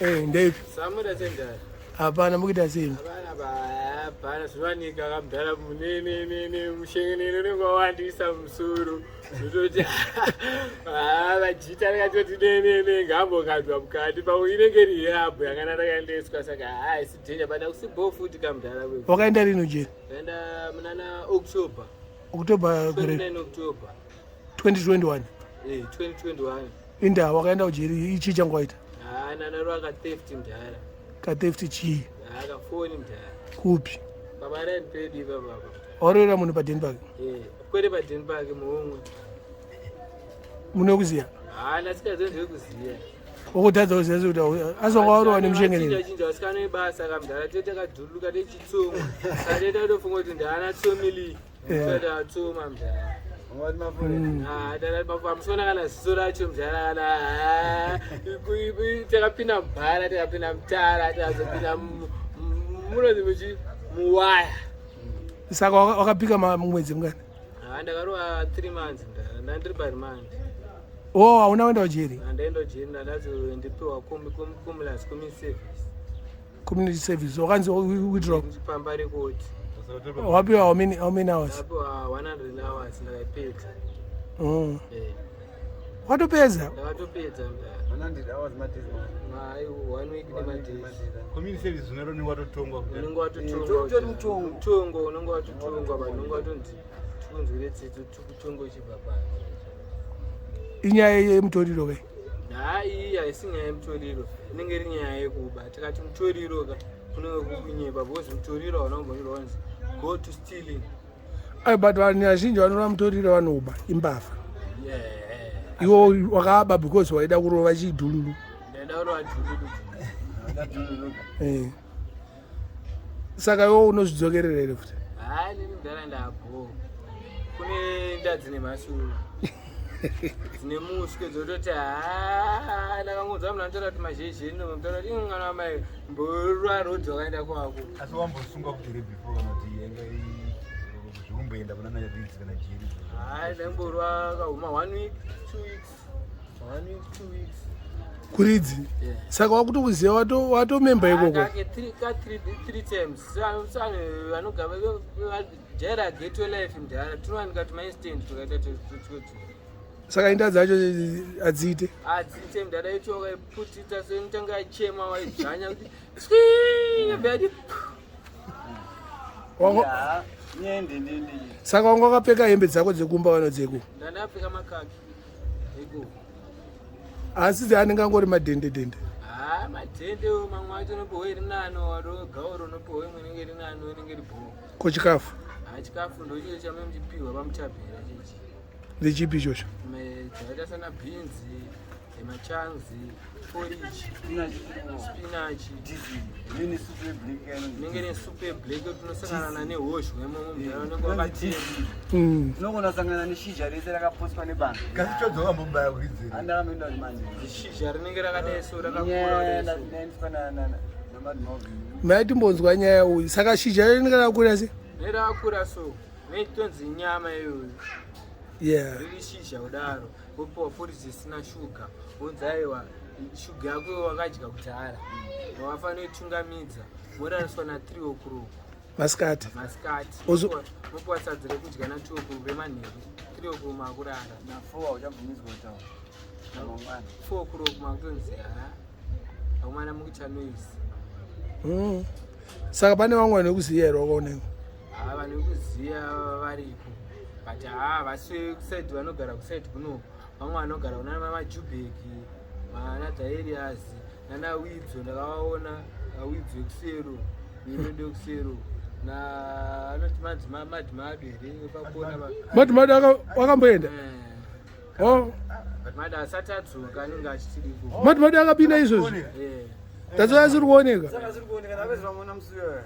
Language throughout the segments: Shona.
Eh, ndeipi? Samuda sendara. Hapana, mukuita sei? Hapana ba, hapana zviwanika kamdara mune ne ne ne mushengenero unenge wawandisa musoro. Zvototi ah vajita rakatoti ne ne ne ngambokandwa mukati pamwe inenge iri yabho yakana rakaendeswa saka ah isi danger but akusi bho futi kamdara wewe. Wakaenda rini jeri? Ndaenda munana October. October gore 29 October. 2021. Eh 2021. Inda wakaenda kujeri ichi changu waita? Ah nana rwaka theft mdara. Katheft chii? Ah kafoni mdara. Kupi? Pamareni pedu ipapapa. Waroera munhu padheni pake? Eh, kwete padheni pake muhomwe. Munokuziya? Haana sikazonzwe kuziya. Wakutadza kuziya sekuti asi wanga warowa nemushengenero. Chinja vasikana vebasa kamudhara tete takadhuluka techitsoma. Saka tete tofunga kuti ndaana tsomili. Tete atsoma mudhara. Ah, tata pamusona kana ziso racho mudhara kana ah, takapinda mubhara takapinda mutara takazopinda munonzi muchi muwaya. Saka wakapika mwedzi mungani? Ah, ndakarova 3 months mudhara ndandiri paremand. Oh, hauna kuenda kujeri? Handaenda kujeri ndadazo ndipiwa cumulus community service. Community service wakanzi withdraw. Pamba rekoti. Wapiwa how many hours? Ndapiwa 100 hours ndakaipedza. Eh, Watopedza? Ndakatopedza mudhara. 100 hours madays? Mai one week nemadays. Community service zvinero unenge watotongwa. Unenge watotongwa. Utori mutongo. Mutongo unenge watotongwa but unenge watonzi tikunzwire tsitsi tikutonga uchibva pano. Inyaya yemutoriro kai? Ha, iyi haisi nyaya yemutoriro, inenge iri nyaya yekuba. Tikati mutoriro ka kunenge kukunyepa because mutoriro hauna kumbonyorwa kunzi go to stealing. Ai, but vanhu vazhinji vanorova mutoriro vanoba imbavha. Yeah. Iwo wakaba because waida kurova chidhululu. Ndaida kurova dhululu. Eh. Saka iwo unozvidzokerera here futi? Hayi, nini mudhara ndabho kune nda dzine masuru dzine muswe dzototi ha ndakangonzwa munhu anotaura kuti mazhezheni nomutaura kuti mwana wamai mborwa rodzi wakaenda kwako. Asi wambosungwa kuti here before kana kuti yanga zvekumboenda kuna naridzi kana jeri? Hayi, ndaimborwa kahuma one week, 2 weeks, one week, 2 weeks. Kuridzi? Yeah. Saka wakutokuziva watomemba ikoko? Kake three ka three times. So vanogara jaira ghetto life mudhara tinowanika tumainstand tukaita tutwo. Saka inda dzacho hadziite? Adziite mudhara, icho wakaiputitsa senotanga achema waidzvanya kuti swi bhadi. Saka wanga wakapfeka hembe dzako dzekumba kana dzeku? Ndandapfeka makaki eko. Asi dzaanenge angori madhende dhende? Ha, madhende mamwe acho unopiwa iri nano warogauro unopiwa imwe inenge iri nano inenge iri bhoo. Ko chikafu? Ha, chikafu ndochicho chamwe muchipiwa pamuchabhera chichi. Ndechipi ichocho? Dzakaita sana bhinzi, machanzi, porridge, spinach. Inenge nesupu yeblack tinosangana nehozhwa imomo mudhara unenge wakatema. Tinogona sangana neshizha rese rakaposwa nebanga. Kasi chodza wambobaya kuridzeri? Andakamoenda kuti manje Shizha rinenge rakadai so rakakura kudai so. ndaendeswa namadmovin. Maitimbonzwa nyaya uyu, saka shizha rinenge rakakura sei? Nerakakura so neitonzi nyama iyoyo. Riri shizha kudaro, wopiwa porridge isina shuga, wonzi aiwa, shuga yako iwe wakadya kudhara wafanira kuitungamidza, morariswa na3 o'clock. Masikati? Masikati. Mopiwa sadza rekudya na2 o'clock remanheru, 3 o'clock makurara. Na4 hauchabvumidzwa kutaura namangwana. 4 o'clock makutonzi ha, akumana mukuita noise. Saka pane vamwe vanhu vekuziya here wakaonekwa? Ha, vanhu vekuziya variko but ha vasi kuside, vanogara kuside kunoku, vamwe vanogara kuna majubheki mana dhaerias nana widzo, ndakavaona widzo ekusero mirodo ekusero na anoti manzi madhimadu here pakona. Madhimadu wakamboenda? Oh, Madu asati adzoka anenge achitiriko. Madhimadu akapinda izvozvi? Tatso asiri kuoneka. Saka ziri kuoneka napedza vamona musuyo.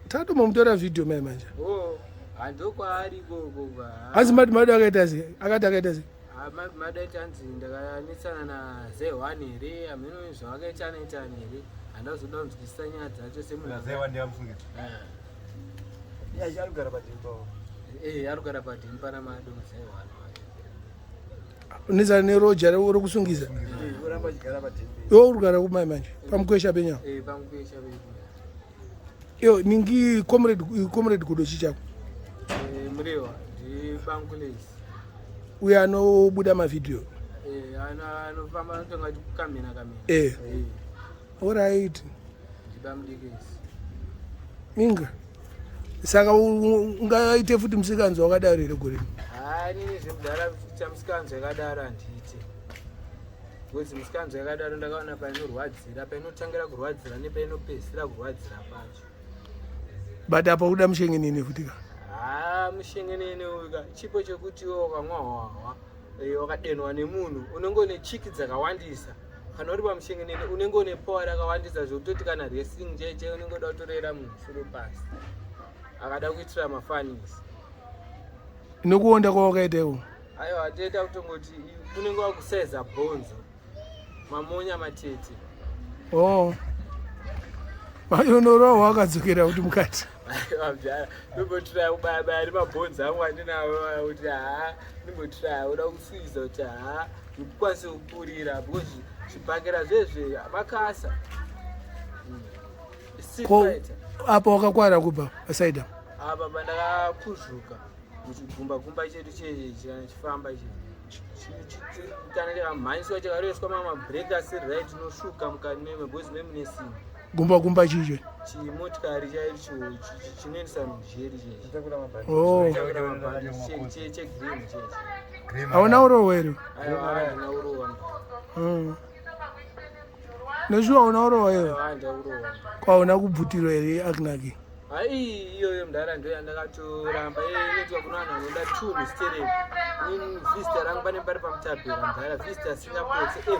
Tatomomutora vhidhiyo mai manje. O, handokwaari ikoko. Hanzi madhimadu akaita sei? Akati akaita sei? Madaiti anzi ndakanetsana naze1 here, hameno zvavakaita anaitani here, handazoda kunzwisisa nyaya dzacho semunhu. Zaiwa ndiyamusungisa? Iye ari kugara padheni pavo. Eh, ari kugara padheni pana mado zai1 wacho. Unezana neroja rokusungisa. Uramba achigara padhembe. Iwe uri kugara kumai manje pamukwesha penyama. Eh, pamukwesha pedu. Iyo ningi comrade, comrade Gudo chichako. Eh, Murewa ndibangulezi. Uyo anobuda mavhidhiyo. Eh, anofamba anotanga achikamhina kamhina. Eh. Eh, Alright. ndibamudikezi. Inga. Saka ungaite futi musikanzi wakadaro here gore? Haa, inini zvemudhara kuita musikanzi yakadaro handiite. Because musikanzi yakadaro ndakaona painorwadzira, painotangira kurwadzira nepainopedzisira kurwadzira pacho. But apa uda mushengenene futi ka. Haa, mushengenene uyu ka, chipo chekuti iwe wakamwa hwahwa, eh, wakadenhwa nemunhu, unenge une chiki dzakawandisa. Kana uri pamushengenene unenge une power rakawandisa zvekutoti kana wrestling chaiyo unenge uda kutorera munhu soro pasi. Akada kuitira mafanisi. Nekuonda kwawakaita iwo. Aiwa, toita kutongoti unenge wakusaiza bhonzo, mamonya matete. Oh. Mayonorohwa wakadzokera kuti mukati. Aiwa mudhara, ndimbotiraya kubaya baya nemabhonzo angu andinawo kuti haa, ndimbotiraya uda kusuiza kuti haa, ndikukwanise kupurira because zvibhakera zvezve makasa. Street Ko fighter. apa wakakwara kubva pasaida. Apa pandakakuzvuka muchigumba gumba chedu chechi kana chifamba chechi kana chakamhanyiswa chakaroeswa mamabreak asiri right, unosvuka mukati meme because memune simba. Gumba gumba chicho. Chimotikari chaicho chinoendesa mujeri chechi. Chitakura mabhandi. Oh. Chegreen chechi. Hauna urohwa here? Aiwa, handina urowa. Neshuwa hauna urohwa here? Aiwa, handina urowa. Kwauna kubvutirwa here akinaki? Hai, iyoyo mudhara ndo yandakatoramba. Inoitwa kuna vanhu vanoda tunhu stereki. Inini vhista rangu pane pari pamutabhera mudhara, vhista singapotse everyday.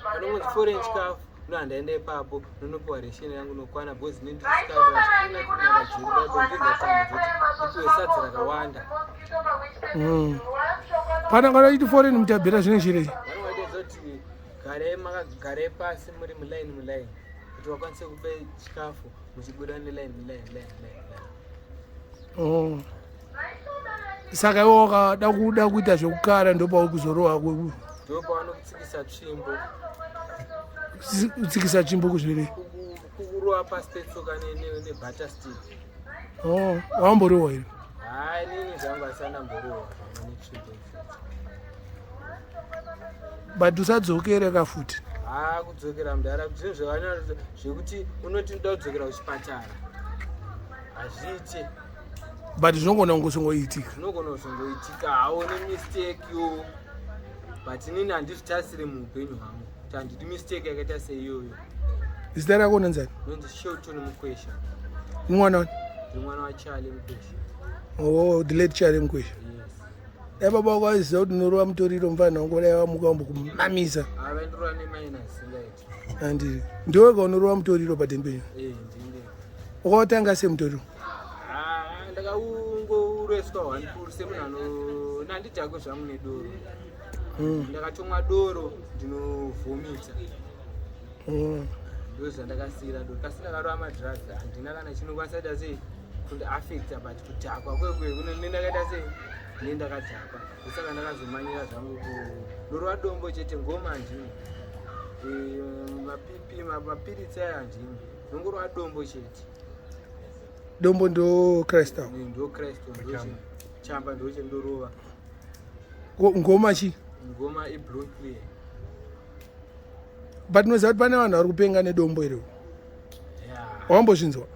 Panongonzi foreign chikafu no, handaenda ipapo, nonopiwa resheni yangu nokwana because nendisikaatiipe sadza rakawanda. Pana kana chiti foreign mutabhera zvine chirei. Vanongoita zoti garai makagarai pasi muri mulaini mulaini kuti vakwanise kupe chikafu muchibuda nelaini line line line line. Oh. Saka iwe wakada kuda kuita zvekukara ndopauri kuzorohwa Ndo pavanokutsikisa tsvimbo. Kutsikisa tsvimbo kuzvirei? Kukurova pasi petsoka nebutter stick. Oh, wamborohwa here? Hai, nini zvangu asandamborohwa zvangu netsvimbo idzodzo. But usadzokere kafuti. Haa, kudzokera mudhara zvinhu zvakanyanya zvekuti unoti ndoda kudzokera kuchipatara hazviite. But zvinogona kungosongoitika. Zvinogona kuzongoitika hawo nemistake yo, but inini handizvitarisire muupenyu hwangu kuti handidi mistake yakaita seiyoyo. Zita rako unonzani? Nonzi Shelton Mukwesha. Mwana wani? Ndiri mwana waCharlie Mukwesha. Oh, the late Charlie Mukwesha. Yes. Dai baba wako aiziva kuti unorova mutoriro mufana wangu, dai vamuka vambokumamisa. Avaindorova nemaina singaiti. Handiri ndiwega unorova mutoriro padeni penyu? Eh, ndinde. Wakawatanga sei mutoriro? Ah, ndakaungouretswa one puru semunhu ano nandidhakwe zvangu nedoro. Ndakatomwa doro ndinovhomita. Ndo zvandakasiyira doro kasi ndakarova madrugs handina kana chinokwanisa kuita sei kundiafecta, but kudhakwa kwekwe ne ndakaita sei ne ndakadhakwa, ndosaka ndakazomanyira zvangu kudorova dombo chete. Ngoma handini. Eh, mapipi mapiritsi aya handini, ndongorova dombo chete. Dombo ndo crystal? Ndo crystal, ndo chamba ndochendorova. Ngoma chi? Ngoma iblue clear. But unoziva kuti pane vanhu vari kupenga nedombo iro? Yeah. Wambozvinzwa?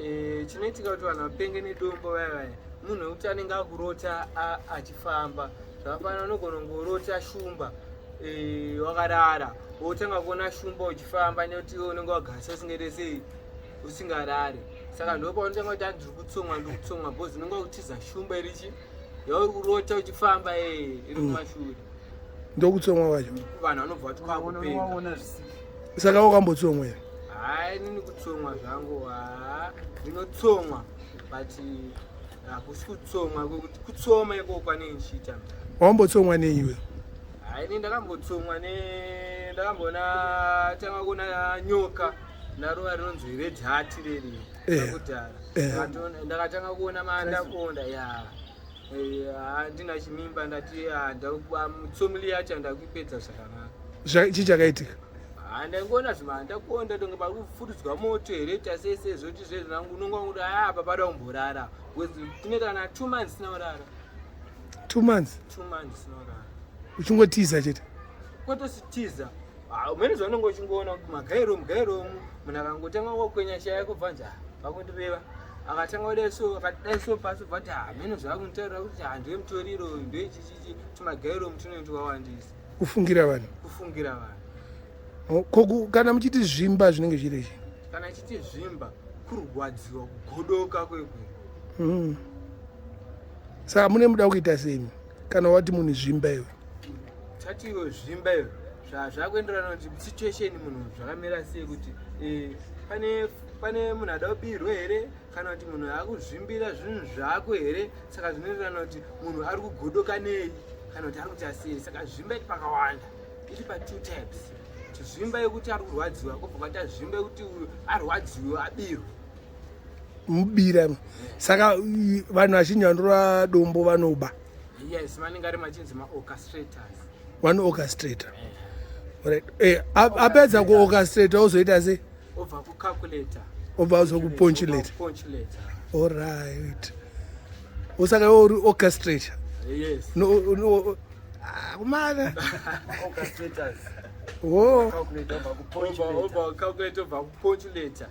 Eh, chinoitika kuti vanhu vapenge nedombo vaya vaya munhu wekuti anenge akurota achifamba zvakafanana, unogona kungorota shumba. Eh, wakarara wotanga kuona shumba uchifamba nekuti iwe unenge wagarisa usingaite sei, usingarare, saka ndo paunotanga kuti ndiri kutsomwa, ndiri kutsomwa, because unenge wakutiza shumba irichi yauri kurota uchifamba iri kumashure. Ndokutsomwa kwacho. Vanhu vanobva vati kwakupenga. Waona zvisiki. Saka wakambotsomwa here? Hai, nini kutsomwa zvangu ha, ndinotsomwa but hakusi kutsomwa kwekuti kutsoma ikoko kwanenge ndichiita. Wambotsomwa neiwe? Hai, ini ndakambotsomwa ne ndakambona tanga kuona nyoka naruva rinonzi red heart reri. Kudhara. Ndakatanga kuona mandakonda ya. Eh, handina chimimba ndati ah, tsomili yacho handakuipedza zvakanaka. Chii chakaitika? Handaingoona zvima handakuonda tonge pakufuridzwa moto here tasese zvoti zvezvangu unonga kuti aya apa pada kumborara because tine kana 2 months sina kurara. 2 months? 2 months sina kurara. Uchingotiza chete? Kwatositiza umene zvaunenge uchingoona kuti magairo mugairomu munhu akangotanga wakwenya shaya kubva nje vakundireva akatanga kudai so akadai so pasi ubva kuti hameno zvakunditaurira kuti handiwe mutoriro ndoichichichi tumagairomu tunenge twakawandisa. Kufungira vanhu. Kufungira vanhu. Oh, kana muchiti zvimba zvinenge zviri chi? Kana chiti zvimba kurwadziwa, kugodoka kwekwe. Saka mune muda kuita sei kana wati munhu zvimba iwe? Tatiwo zvimba iyo zvakuenderana kuti situation munhu zvakamira sei, kuti pane munhu ada kubirwa here kana kuti munhu akuzvimbira zvinhu zvako here. Saka zvinoenderana kuti munhu ari kugodoka nei kana kuti ari kuita sei. Saka zvimba iti pakawanda iri pa two types, kuti zvimba yekuti ari kurwadziwa, kobva kwaita zvimba yekuti uyu arwadziwe abirwa. Mubira. Saka vanhu vazhinji vanorova dombo vanoba? Yes, vanenge ari machinzi maorchestrators. Vanoorchestrator. Alright. Apedza kuorchestrata ozoita sei? Obva kucalculator. Obva azokuponchulate. Ponchulator. Alright, osaka iwe uri orchestrator? Yes. No, no, ah, kumana. Orchestrators. Wo. Calculator obva kuponchulator. Obva kucalculator, obva kuponchulator.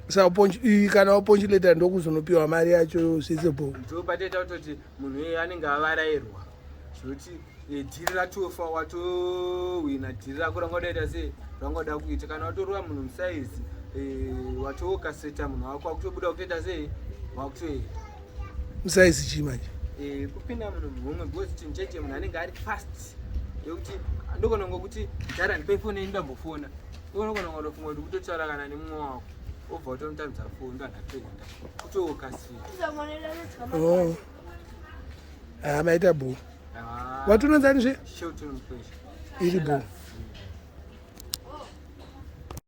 Saka kana waponchulata ndokuzonopiwa mari yacho zvese bo? Ndo patoita kutoti munhu iyeye anenge avarairwa zvokuti dhiri ratofa, watowina dhiri rako ranga udaita sei, ranga uda kuita. Kana watorova munhu musaizi, watookaseta munhu wako, wakutobuda kutoita sei, wakutoenda. Musaizi chii manje? Kupinda munhu muhomwe, because chinhu cheche munhu anenge ari fast yekuti ndogona ngokuti dhara ndipei foni yenyu ndambofona, unogona kungotofunga kuti kutotaura kana nemumwe wako, obva watomutambidza foni, ndo andatoenda kutookasira. Oh. Ah, maita bo. Watunonzani zve? Shelton Mukwesha. Iri bo.